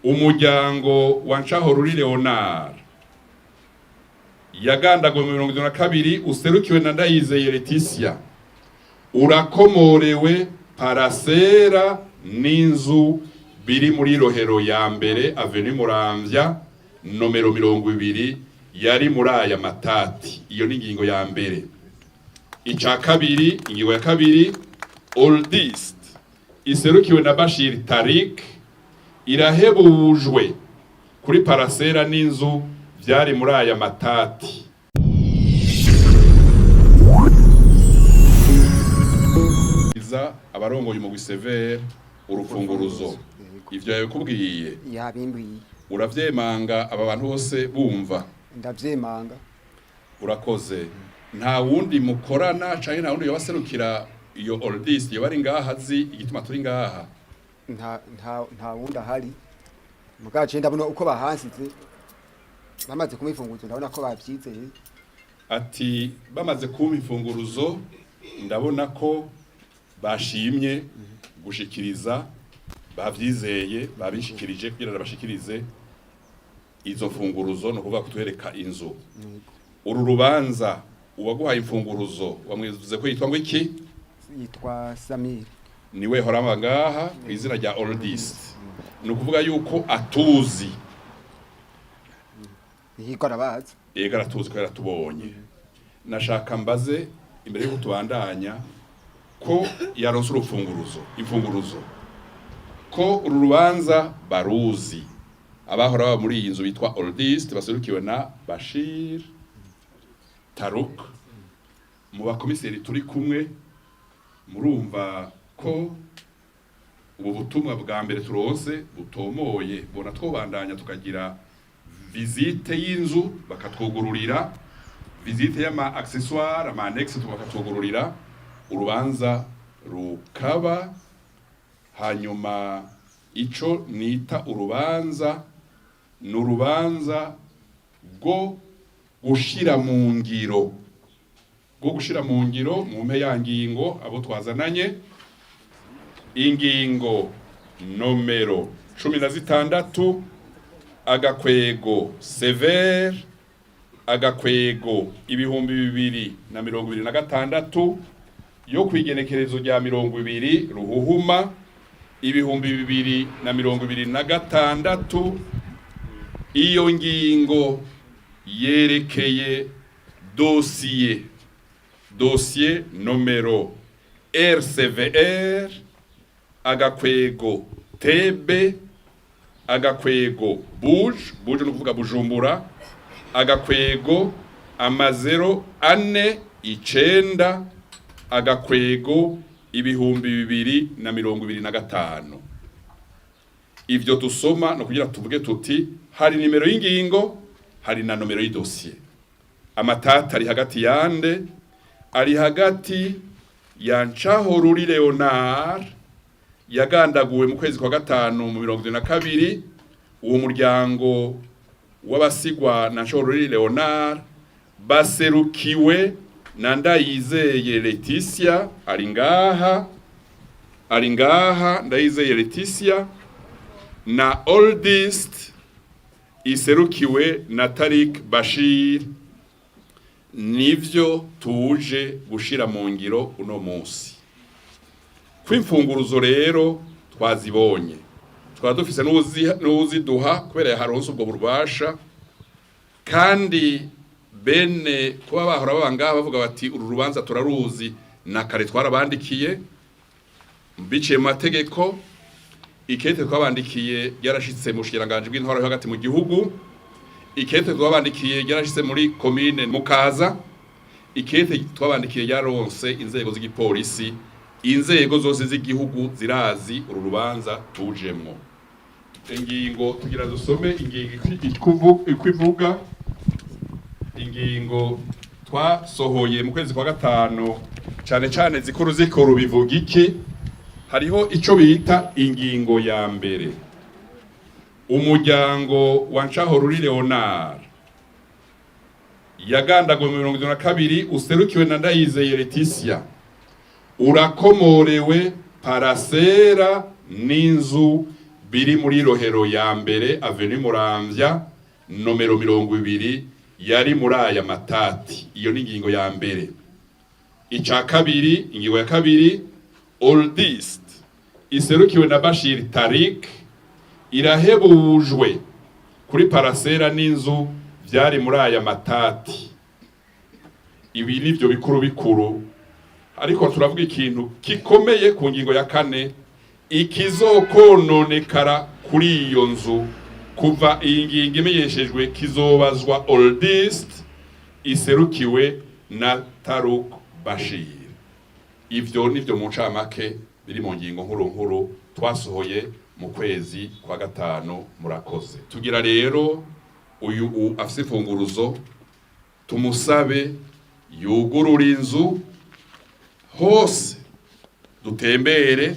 Umuryango wa Nshahoruri Leonard yagandaguwe mu 72, userukiwe na Ndayizeye Leticia, urakomorewe parasera n'inzu biri muri Rohero ya mbere, Avenue Muramvya, nomero 20, yari muri aya matati. Iyo ni ingingo ya mbere. Ica kabiri, ingingo ya kabiri, Oldist iserukiwe na Bashir Tarik irahebujwe kuri parasera n'inzu byari muri aya matati. Iza abarongoye umugwi severe urufunguruzo, ivyo yabikubwiye? Yabimbwiye. Uravyemanga aba bantu bose bumva? Ndavyemanga. Urakoze. Nta wundi mukorana canke nta wundi yobaserukira iyo Oldist yoba ari ngaha azi igituma turi ngaha? Nta wundi ahari, mugabo je ndabona uko bahansize bamaze kumpa imfunguruzo, ndabona ko bavyizeye. Ati bamaze kumpa imfunguruzo, ndabona ko bashimye gushikiriza, bavyizeye, babishikirije kugira ngo bashikirize izo mfunguruzo, no kuvuga kutwereka inzu. Uru rubanza, uwaguhaye imfunguruzo wamwivuze ko yitwa ngo iki? Yitwa Samir. Niwe horamba ngaha ku izina rya Oldist, ni ukuvuga yuko atuzi. Yiko arabazi. Yego, aratuzi ko yaratubonye. Nashaka mbaze imbere yuko tubandanya ko yaronse urufunguruzo, imfunguruzo, ko uru rubanza baruzi, abahora baba muri iyi nzu bitwa Oldist baserukiwe na Bashir Taruk. Mu bakomiseri turi kumwe, murumva ko ubu butumwa bwa mbere turonse butomoye, bona twobandanya tukagira visite y'inzu bakatwugururira, visite y'ama accessoire, ama annexe, bakatwugururira, urubanza rukaba. Hanyuma ico nita urubanza ni urubanza rwo gushira mu ngiro, rwo gushira mu ngiro mu mpe ya ngingo abo twazananye, ingingo nomero 16/CVR-2026 yo kwigenekerezo rya 20 Ruhuhuma 2026. Iyo ngingo yerekeye dosiye nomero RCVR-TB-Buj, Buj ni ukuvuga Bujumbura, -049/2025. Ivyo dusoma no kugira tuvuge tuti hari nimero y'ingingo, hari na nomero y'idosiye. Amatata ari hagati yande? Ari hagati ya Nshahoruri Leonard yagandaguwe mu kwezi kwa gatanu mu 72. Uwo muryango w'abasigwa na Nshahoruri Leonard baserukiwe na Ndayizeye Leticia, ari ngaha, ari ngaha Ndayizeye Leticia, na Oldist iserukiwe na Tarik Bashir. Nivyo tuje gushira mu ngiro uno munsi. Kw'imfunguruzo rero twazibonye, twaba dufise n'uwuziduha kubera yaharonse ubwo bubasha, kandi bene kuba bahora baba ngaha bavuga bati uru rubanza turaruzi na kare, twarabandikiye biciye mu mategeko. Ikete twabandikiye ryarashitse mu bushikiranganji bw'intwaro yo hagati mu gihugu, ikete twabandikiye ryarashitse muri komine Mukaza, ikete twabandikiye ryaronse inzego z'igipolisi. Inzego zose z'igihugu zirazi uru rubanza tujemwo. Ingingo tugira dusome, ingingo iko ivuga, ingingo twasohoye mu kwezi kwa gatanu, cane cane zikuru zikuru bivuga iki? Hariho ico bita ingingo ya mbere: umuryango wa Nshahoruri Leonard yagandaguwe mu 72, userukiwe na Ndayizeye Leticia, urakomorewe parasera n'inzu. biri muri Rohero ya mbere, avenue Muramvya, nomero 20, yari muri aya matati. Iyo ni ingingo ya mbere. Ica kabiri, ingingo ya kabiri, Oldist iserukiwe na Bashir Tariq irahebujwe kuri parasera n'inzu vyari muri aya matati. Ibi nivyo bikuru bikuru, ariko turavuga ikintu kikomeye ku ngingo ya kane: ikizokononekara kuri iyo nzu kuva iyi ngingo imenyeshejwe kizobazwa Oldist iserukiwe na Taruk Bashir. Ivyo nivyo mu ncamake biri mu ngingo nkuru nkuru twasohoye mu kwezi kwa gatanu. Murakoze. Tugira rero uyu afise imfunguruzo tumusabe yugurura inzu hose, dutembere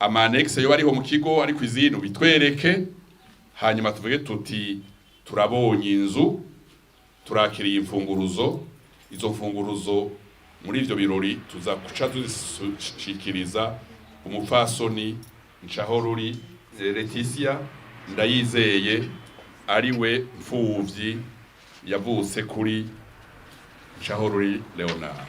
ama annexes yo ariho mu kigo, ariko izinu bitwereke, hanyuma tuvuge tuti: "Turabonye inzu, turakiriye imfunguruzo." Izo mfunguruzo muri ivyo birori tuza kuca tuzishikiriza umupfasoni Nshahoruri Leticia Ndayizeye, ariwe mfuvyi yavutse kuri Nshahoruri Leonard.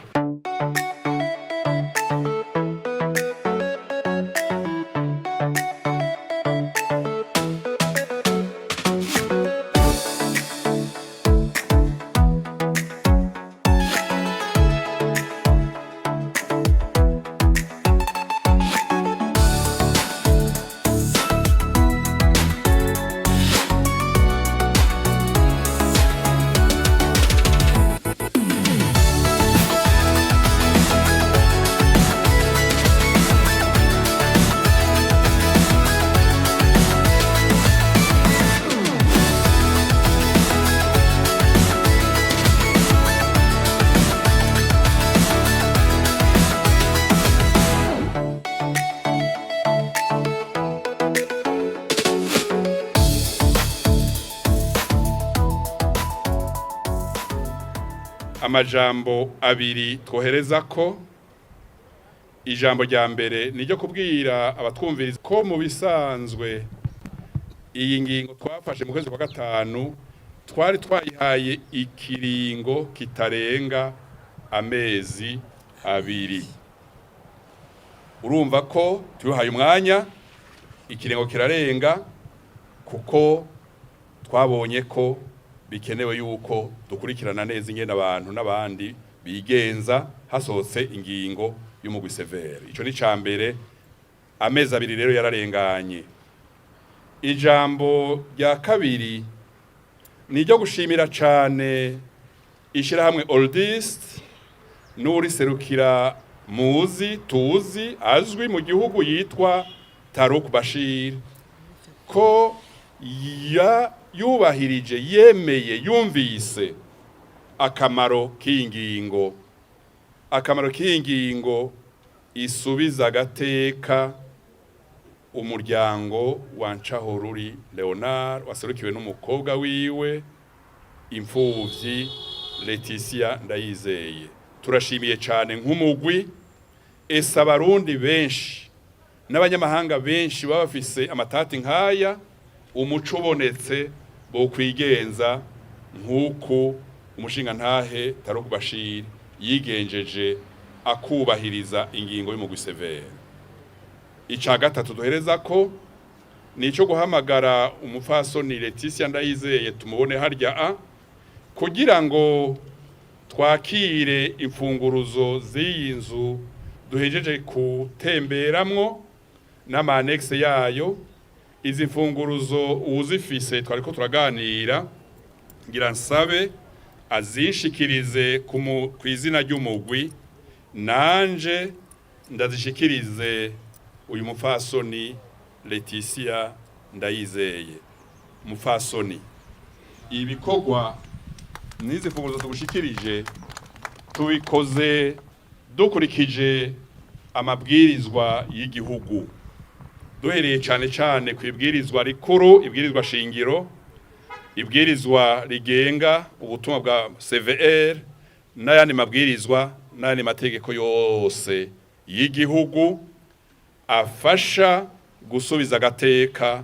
Amajambo abiri twohereza ko: ijambo rya mbere ni ryo kubwira abatwumviriza ko mu bisanzwe iyi ngingo twafashe mu kwezi kwa gatanu twari twayihaye ikiringo kitarenga amezi 2. Urumva ko tuyihaye umwanya, ikiringo kirarenga, kuko twabonye ko bikenewe yuko dukurikirana neza ingene abantu n'abandi bigenza hasohotse ingingo y'umugwi CVR. Ico ni ca mbere. Amezi 2 rero yararenganye. Ijambo rya kabiri ni iryo gushimira cane ishirahamwe Oldist n'uriserukira muzi tuzi azwi mu gihugu yitwa Taruk Bashir, ko ya yubahirije, yemeye, yumvise akamaro k'iyi ngingo, akamaro k'iyi ngingo isubiza agateka umuryango wa Nshahoruri Leonard waserukiwe n'umukobwa wiwe imfuvyi Leticia Ndayizeye. Turashimiye cyane nk'umugwi. Ese abarundi benshi n'abanyamahanga benshi baba bafise amatati nk'aya, umuco ubonetse bo kwigenza nk'uku umushingantahe Taruk Bashir yigenjeje, akubahiriza ingingo y'umugwi CVR? Ica gatatu duhereza ko ni ico guhamagara umupfasoni Leticia Ndayizeye, tumubone harya a kugira ngo twakire imfunguruzo z'iyi nzu duhejeje gutemberamwo n'ama annexes yayo. Izi mfunguruzo uwuzifise twariko turaganira, ngira nsabe azinshikirize ku izina ry'umugwi, nanje ndazishikirize uyu mupfasoni Leticia Ndayizeye. Mupfasoni, ibikorwa n'izi mfunguruzo tugushikirije tubikoze dukurikije amabwirizwa y'igihugu, duhereye cyane cyane ku ibwirizwa rikuru, ibwirizwa shingiro, ibwirizwa rigenga ubutumwa bwa CVR n'ayandi mabwirizwa n'ayandi mategeko yose y'igihugu afasha. Gusubiza agateka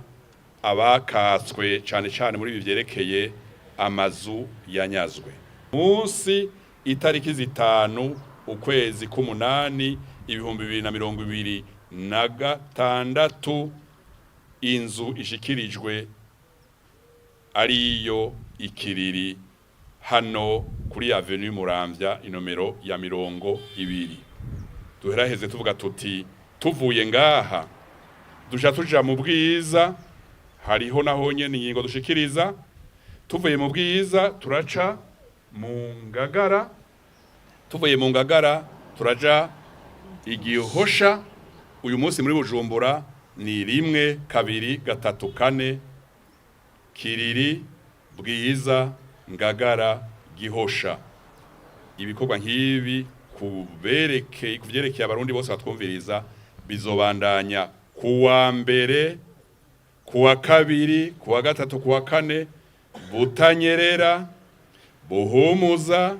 abakatswe, cane cane muri ibi vyerekeye amazu yanyazwe. Munsi itariki 5 ukwezi k'umunani 2026, inzu ishikirijwe ariyo Ikiriri, hano kuri Avenue Muramvya, inomero ya 20. Duheraheze tuvuga tuti: tuvuye ngaha duca tuja mu Bwiza, hariho naho nyene ingingo dushikiriza. Tuvuye mu Bwiza turaca mu Ngagara, tuvuye mu Ngagara turaja Igihosha. Uyu munsi muri Bujumbura ni 1, 2, 3, 4: Kiriri, Bwiza, Ngagara, Gihosha. Ibikorwa nk'ibi kubereke kuvyerekeye Abarundi bose batwumviriza bizobandanya kuwa mbere, kuwa kabiri, kuwa gatatu, kuwa kane: Butanyerera, Buhumuza.